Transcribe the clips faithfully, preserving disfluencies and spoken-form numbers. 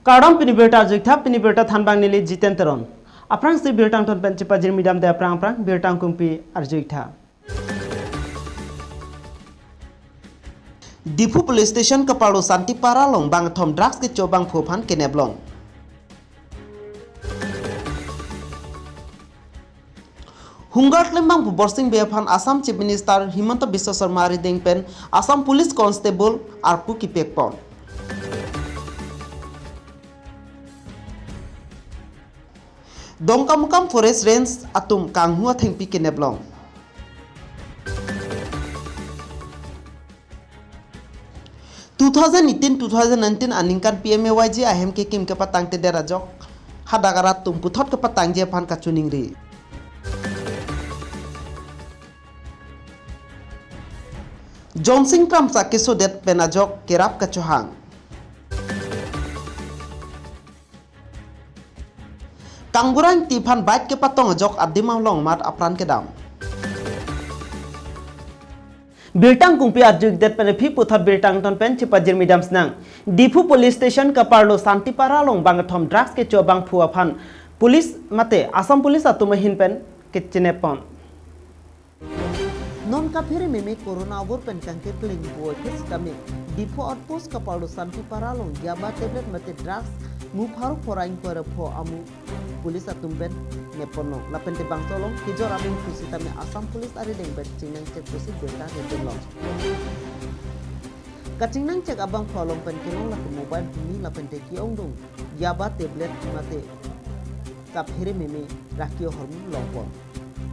Kardom, pini birta arju-ik tha, pini birta thanbang neli Jiten Teron. Aphrangsi birta angton pen chepajirmi damde aphrang aphrang birta angkungpi arju-ik tha. Diphu Police Station kaparlo Santipara along bangkethom drugs kecho abangphu aphan kidnap long. Home Guard klembangphu Borsing Bey aphan Assam Chief Minister Himanta Biswa Sarma arideng pen Assam Police Constable arpu kipekpon. Dongkamukam Forest Range atum kanghu athengpi kidnap long. Two thousand eighteen two thousand nineteen aningkan P M A Y G ahem kekim kepatangtedet ajok hadak arat atum puthot kepatangji aphan kachiningri. Jonsing Kramsa kesodet pen ajok kerap kachohang. Kanggurang Engti aphan bike kepatong ajok adim along amat apran kedam. Birta angkungpi arju-ikdet pen aphi puthot birta angton pen chepajirmi dam sinang. Diphu Police Station kaparlo Santipara along bangkethom drugs kecho abangphu aphan police mate Assam Police atum ahin pen kidnap pon. Non kaphere meme corona abor pen kangkir kling boi ke sitame Diphu outpost kaparlo Santipara along yaba tablet mate drugs mu pharo phora ingkoi ra pho amu police atum pen nep ponlo. Lapen te bangso along kejor amen pu sitame Assam Police arideng pen chingnang chek pusi birta rideng long. Kachingnang chek abangphu along pen kelong lake mobile hini lapen te ke-ongdung yaba tablet mate kaphere meme raki ahormu longpon.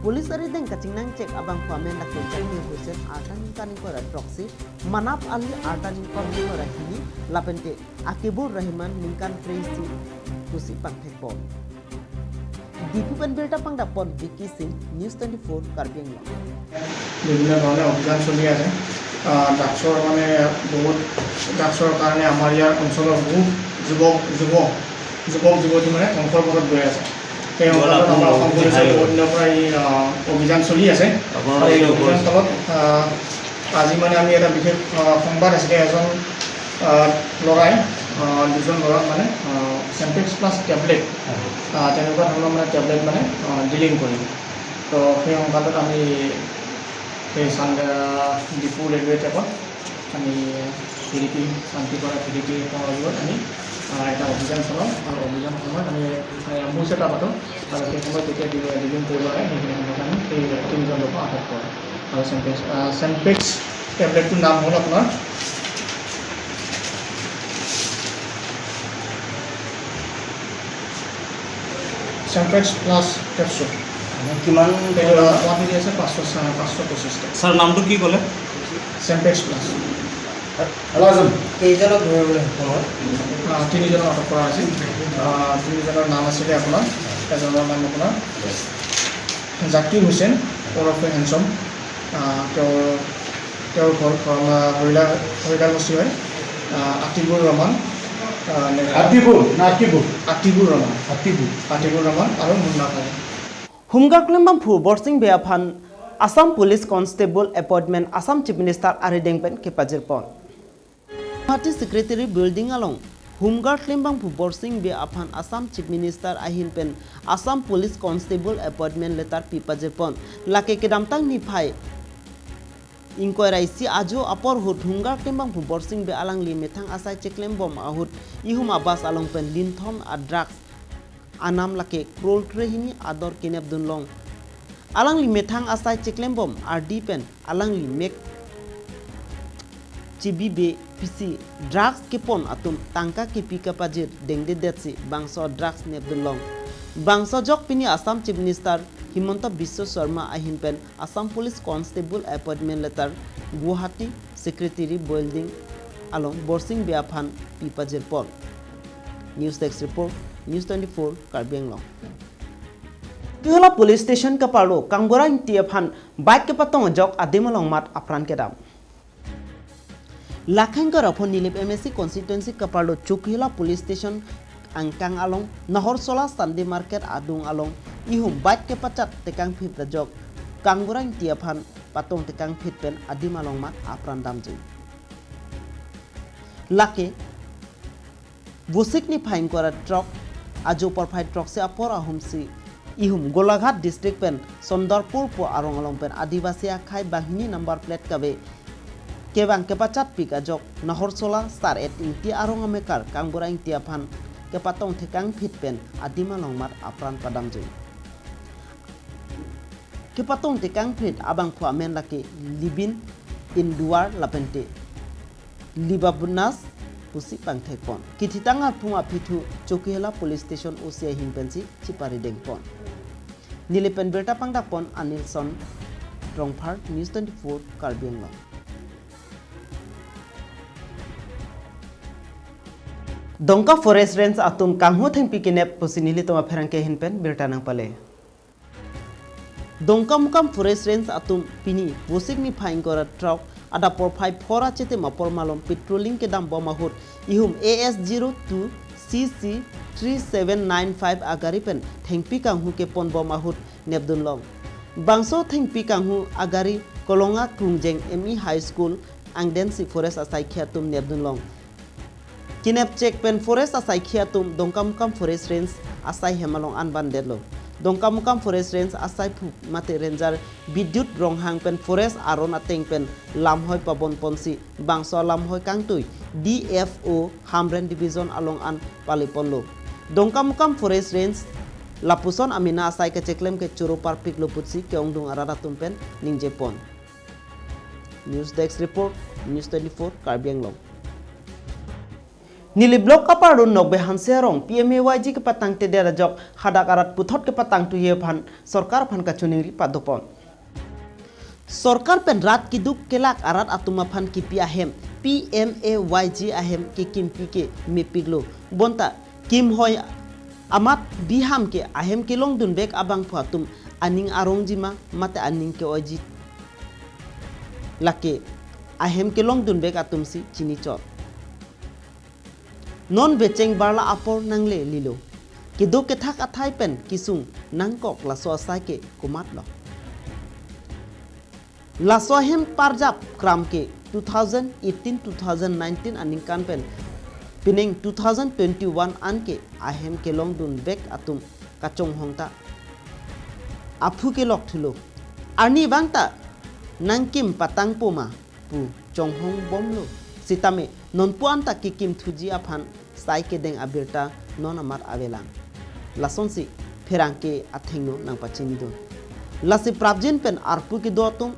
Police arideng kachingnang chek abangphu amen lake Zakir Hussain arta ningkan ingkoi ra throksi, Manap Ali arta ningkan ingkoi ra hini, lapen te Akibur Rahman ningkan kre-isi pusi pangthekpon. Diphu pen birta pangdappon Vicky Singh, News twenty-four Karbi Anglong. বিভিন্ন ধৰণে অভিযান চলি আছে। আহ, ড্ৰাগছৰ মানে বহুত, ড্ৰাগছৰ কাৰণে আমাৰ ইয়াৰ অঞ্চলৰ বহু যুৱক যুৱ যুৱক যুৱতী মানে ধ্বংসৰ পথত গৈ আছে। সেই সন্দৰ্ভত আমাৰ অসম পুলিচে বহুত দিনৰ পৰা এই, আহ, অভিযান চলি আছে। আৰু এই অভিযান কালত, আহ, আজি মানে আমি এটা বিশেষ, আহ, সংবাদ আছিলে, এজন, আহ, ল'ৰাই, আহ, দুজন ল'ৰাক মানে, আহ, চেম্পেক্স প্লাছ টেবলেট, আহ, তেনেকুৱা ধৰণৰ মানে টেবলেট মানে, আহ, ডিলিং কৰিলে। তো সেই সংবাদত আমি সেই চান-, আহ, ডিফু ৰেলৱে ট্ৰেকত আমি V D P, Shantipara V D P সমাজত আমি, আহ, এটা অভিযান চলাওঁ আৰু অভিযান সময়ত আমি, আহ, এম্বুছ এটা পাতোঁ আৰু সেই সময়ত যেতিয়া ডি-, ডিলিং কৰিব লাগে সেইখিনি সময়ত আমি সেই তিনিজন লোকক আটক কৰোঁ। আৰু চেম্পেক্স, আহ, চেম্পেক্স টেবলেটটোৰ নাম হ'ল আপোনাৰ চেম্পেক্স প্লাছ কেপচুল। কিমান? এইটো কোৱাণ্টিটি আছে পাঁচশ, পাঁচশ পঁচিছটা। ছাৰ, নামটো কি ক'লে? চেম্পেক্স প্লাছ। কেইজনক ধৰিবলৈ সক্ষম হ'ল? আহ, তিনিজনক আটক কৰা হৈছে। আহ, তিনিজনৰ নাম আছিলে আপোনাৰ, এজনৰ নাম আপোনাৰ জাকিৰ হুছেইন ওৰফে হেণ্ডছম। আহ, তেওঁৰ, তেওঁৰ ঘৰ, ঘৰ, আহ, হৰিলা, হৰিলা বস্তি হয়। আহ, আতিবুৰ ৰহমান, আহ, নে-, আতিবুৰ না আতিবুৰ? আতিবুৰ ৰহমান। আতিবুৰ। আতিবুৰ ৰহমান আৰু মুন্না খান। Home Guard klembangphu Borsing Bey aphan Assam Police Constable appointment Assam Chief Minister arideng pen kepajirpon. Guwahati Secretary Building along Home Guard klembangphu Borsing Bey aphan Assam Chief Minister ahin pen Assam Police Constable appointment letter pipajirpon. Lake kedamtang niphai ingkoi ra isi ajo apor ahut Home Guard klembangphu Borsing Bey alangli methang asai cheklembom ahut ihum abus along pen linthom a-drugs anam lake crore krehini ador kenep dunlong. Alangli methang asai cheklembom ardi pen alangli mek chibibe pisi drugs kepon atum tangka kepi kapajir dengdedetsi bangso drugs nepdunlong. Bangso ajok pini Assam Chief Minister Himanta Biswa Sarma ahin pen Assam Police Constable appointment letter Guwahati Secretary Building along Borsing Bey aphan pipajirpon. News Desk Report, News twenty-four, Karbi Anglong. Chokihola Police Station kaparlo Kanggurang Engti aphan bike kepatong ajok adim along amat apran kedam. Lakhang Karaphon Nilip M A C constituency kaparlo Chokihola Police Station angkang along Nahorsola Sunday Market adung along ihum bike kepachat tekangphit ajok Kanggurang Engti aphan patong tekangphit pen adim along amat apran damji. Lake Vosik niphai ingkoi ra throk ajo porphai throksi apor ahumsi ihum Golaghat district pen Sondarpur pu arong along pen Adivasi akhei banghini number plate kave kevang kepachatpik ajok Naharsola Star Eight Ingti arong amekar Kangbura Ingti aphan kepatong thekangphit pen adim along mat apran padamjui. Kepatong thekangphit abangphu amen lake Libin Induar lapente Libabunas pusi pangthekpon. Kethitang arpum aphi thu Chokihola Police Station O C ahin pensi chiparidengpon. Neli pen birta pangdakpon Anilson Rongphar, News twenty-four Karbi Anglong. Dongka Forest Range atum kanghu thengpi kenep pusi nelitum apherangke ahin pen birta nangpale. Dongkamukam Forest Range atum pini Vosik niphai ingkoi ra throk adap porphai phor achitim apor malom patrolling kedambom ahut ihum A S zero two C C three seven nine five agari pen thengpi kanghu keponbom ahut nepdunlong. Bangso thengpi kanghu agari Kolonga Krungjeng M E High School angdensi forest asaikhi atum nepdunlong. Kenepchek pen forest asaikhi atum Dongkamukam Forest Range asai hem along anbandetlo. Dongkamukam Forest Range asaiphu mate Ranger Bidyut Ronghang pen forest aron ateng pen lamhoi pabonponsi bangso lamhoi kangtui D F O Hamren Division along an paliponlo. Dongkamukam Forest Range lapuson amena asai kecheklem ke choro parpiklo pusi ke-ongdung arat atum pen ningjepon. News Desk Report, News twenty-four Karbi Anglong. Nilip Block kapardun Nokbe Hanse arong P M A Y G kepatangtedet ajok hadak arat puthot kepatangtui aphan sorkar aphan kachiningri padopon. Sorkar pen rat keduk kelak arat atum aphan kipi ahem P M A Y G ahem kekimpi ke mepiklo. Bonta kimhoi amat biham ke ahem kelongdunbek abangphu atum aning arongji ma mate aning ke-oiji, lake ahem kelongdunbek atumsi chinichot. Non becheng barla apor nangle lilo. Kedo kethak athai pen kesung nangkok laso asai ke komatlo. Laso ahem parjap kram ke two thousand eighteen two thousand nineteen aningkan pen pining two thousand twenty-one an ke ahem kelongdunbek atum kachonghong ta aphu kelok thulo. Arnivang ta nangkim patangpo ma pu chonghongbomlo. Sitame nonpu anta kekim thuji aphan sai kedeng abirta non amat avelang. Lasonsi pherangke athengno nangpachinidun. Lasi prapjin pen arpu kedo atum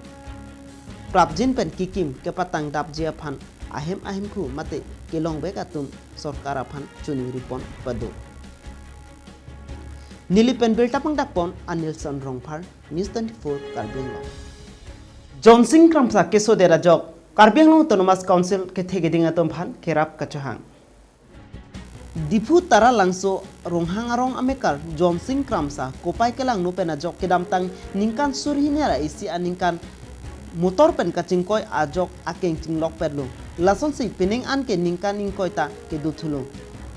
prapjin pen kekim kepatangdapji aphan ahem ahemphu mate kelongbek atum sorkar aphan chiningripon pado. Neli pen birta pangdakpon Anilson Rongphar, News twenty-four Karbi Anglong. Jonsing Kramsa kesodet ajok Karbi Anglong Autonomous Council kethe keding atum aphan kerap kachohang. Diphu Taralangso Ronghang arong amekar Jonsing Kramsa kopai kelangno pen ajok kedamtang ningkan suri hini ra isi aningkan motor pen kachingkoi ajok akeng chinglokpetlo. Lasonsi pining an ke ningkan ingkoi ta kedo thulo.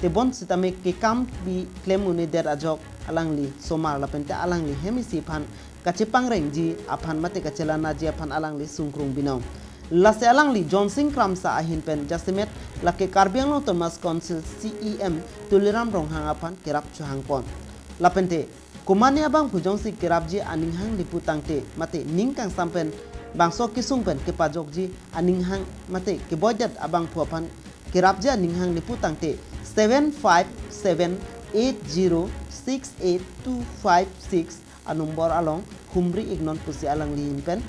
Tebon sitame kekam bi klem un-edet ajok alangli somar lapente alangli hem isi aphan kachepangrengji aphan mate kachelanaji aphan alangli sungkrung binong. Lasi alangli Jonsing Kramsa ahin pen jasemet lake Karbi Anglong Autonomous Council C E M Tuliram Ronghang aphan kerap chohangpon. Lapente komane abangphu jongsi kerapji aning hang lipu tangte mate ning kangsam pen bangso kesung pen kepajokji aning hang mate keboidet abangphu aphan kerapji aning hang lipu tangte seven five seven eight zero six eight two five six a-number along humri iknon pusi alangli ahin pen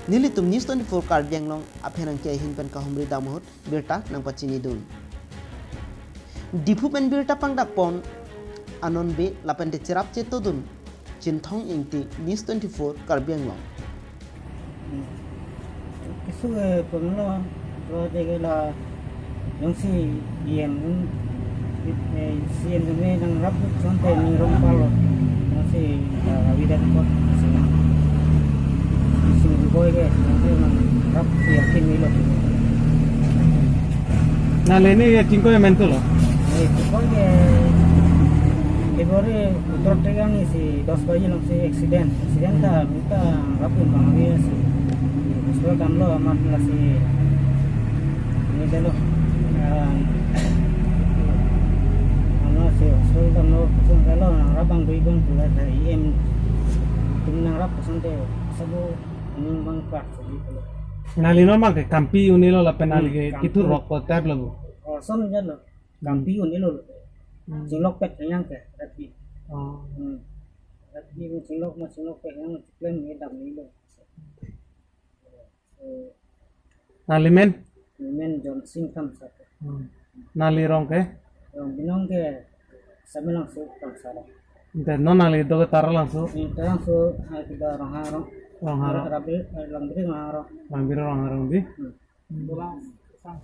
nelitum News twenty-four Karbi Anglong apherangke ahin pen kahumri dam ahut birta nangpachinidun. Diphu pen birta pangdakpon Anon Bey lapente cherap chetodun Chinthong Ingti, News twenty-four Karbi Anglong. Keso ke pemlo, ro degela jongsi yen un, eh, C M kami nangrap chonte ning rong palo. Jongsi, ah, awidan kot sina. Sing boy ke, jongsi nangrap yakin ilo. Nale ne ya chingkoi amen tu lo. Eh, chingkoi ke, February putrot tegang isi dos baji alongsi accident. Accident ta, mita rapin bang abi si. Hospital damlo amat lasi. Ini dalo. Ah, Koi bang pula tha E M tum nangrap koson te sabu aning bang pak sabi pula. Nangli non bang ke kampi un-elo lapen nangli ke Hmm, kampi. Kithur rok ko type labu. Oh, son jan lo. Kampi un-elo lo. Hmm. Chinglok pet yang ke tapi. Oh. Hmm. Tapi chinglok ma chinglok pet yang klem ni dam ni lo. Nangli men? Men John Sing Kramsa. Hmm. Nangli rong ke? Rong binong ke Samelangso Kramsa. Ante non nangli do ke Taralangso? Hmm, Taralangso, ah, kita Ronghang rong. Ronghang rong. Rabi, eh, Langbiri Ronghang rong. Langbiri Ronghang rong di? Hmm.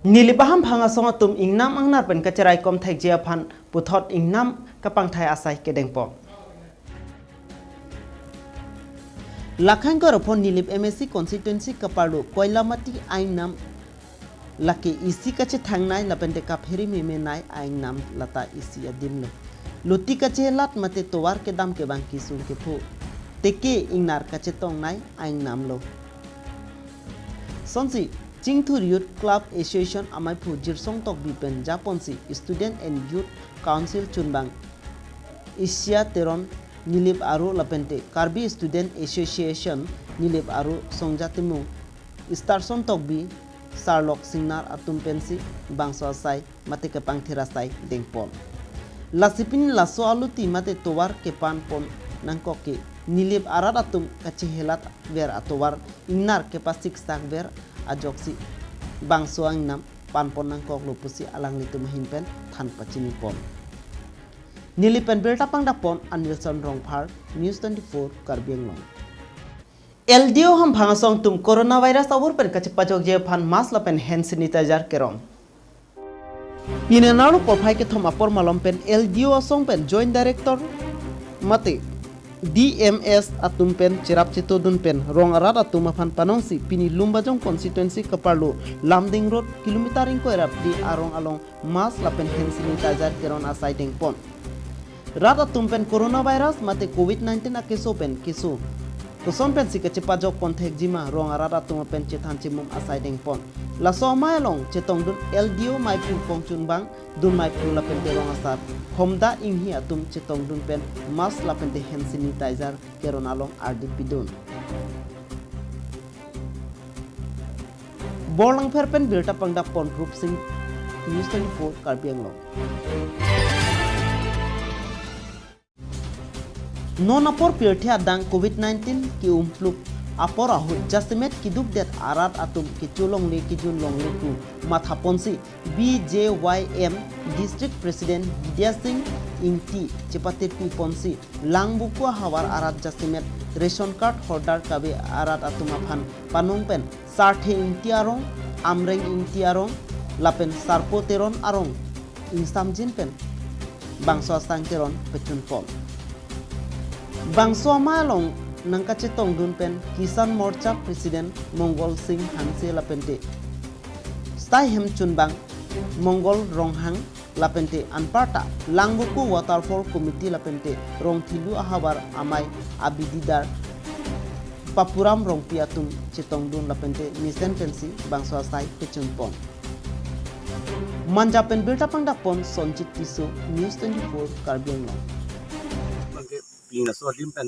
Nilip aham phangasong atum ingnam angnar pen kacheraikom thekji aphan puthot ingnam kapangthai asai kedengpon. Lakhang Korophon Nilip M A C constituency kaparlo Koilamati aingnam lake isi kachethangnei lapente kaphere memenei aingnam lata isi adim lo. Loti kachelat mate tovar kedam kevang kesung kepho. Teke ingnar kachetongnei aingnam lo. Sonsi, Chingthur Youth Club Association amaiphu Jirsong Tokbi pen japonsi Student and Youth Council chunbang Asia Teron Nilip Aro lapente Karbi Student Association Nilip Aro Songja Timung, Starson Tokbi, Sarlok Singnar atum pensi bangso asai mate kepangthir asai dengpon. Lasi pini laso aloti mate tovar kepanpon nangkok ke Nilip arat atum kachehelat ver atovar ingnar kepasiksak ver ajoksi bangso aingnam panpon nangkoklo pusi alanglitum ahin pen than pachinipon. Nilip pen birta pangdakpon Anilson Rongphar, News twenty-four Karbi Anglong. L D O aham phangasong atum coronavirus avur pen kachepajokji aphan mask lapen hand sanitizer keron. Pini arlo porphai kethom apor malom pen L D O asong pen Joint Director mate D M S atum pen cherap chetodun pen rong arat atum aphan panongsi pini Lumbajong constituency kaparlo Lumding Road kilometer ingkoi ra phli arong along mask lapen hand sanitizer keron asai dengpon. Rat atum pen coronavirus mate covid nineteen akeso pen keso koson pensi kachepajokpon thekjima rong arat atum pen chethan chimum asai dengpon. Laso amei along chetongdun L D O maiphu kongchunbang dun maiphu lapente rong asar Homda Inghi atum chetongdun pen mask lapente hand sanitizer keron along ardi pidun. Borlangpher pen birta pangdakpon Rupsing, News twenty-four Karbi Anglong. Non apor pirthe adang covid nineteen ke-umpluk apor ahut jasemet kedukdet arat atum kecho longle kejun longle pu mathaponsi B J Y M District President Bidya Sing Ingti chepatirpiponsi Langvoku ahavar arat jasemet ration card holder kave arat atum aphan panong pen Sarthe Ingti arong, Amreng Ingti arong, lapen Sarpo Teron arong ingsamjin pen bangso asang keron pechunpon. Bangso amei along nangkachetongdun pen Kisan Morcha President Mongol Sing Hanse lapente staihem chunbang Mongol Ronghang lapente anparta Langvoku Waterfall Committee lapente Rongthilu ahavar amei abididar Papuram Rongpi atum chetongdun lapente mesen pensi bangso asai pechunpon. Manja pen birta pangdakpon Sonjit Tisso, News twenty-four Karbi Anglong. Bangke pini laso adim pen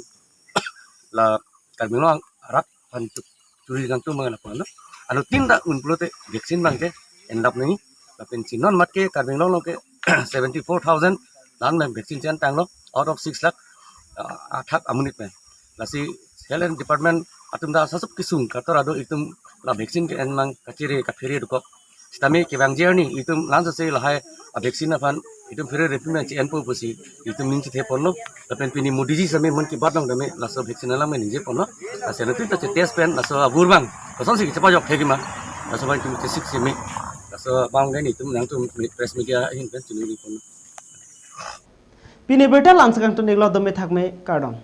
la Karbi Anglong arat aphan tu churi nangtum bang lapuan lo. Anuttin ta un pulote vaccine bangke endap nangji. Lapen chinon mat ke Karbi Anglong along ke seventy-four thousand lan bang vaccine chetanglo out of six lakh, ah, athak amonit pen. Lasi Health and Department atum ta sasup kesung kator ado itum la vaccine ke-en mang kachere kaphere dokok. Sitame kevang journey itum langsose lahai a vaccine aphan itum phere repi mang che-enpo pusi itum ning chethe ponlo. Lapen pini Modi ji sitame Mann Ki Baat along tame laso vaccine alam ningje ponlo. Lasi anuttin ta che-test pen laso avur bang kosonsi kachepajok thekjima, laso abang itum chesik seme. Laso abang ke itum nangtum press media ahin pen chiningri ponlo. Pini birta la-an si kangtun iklo, dome thakme, kardom.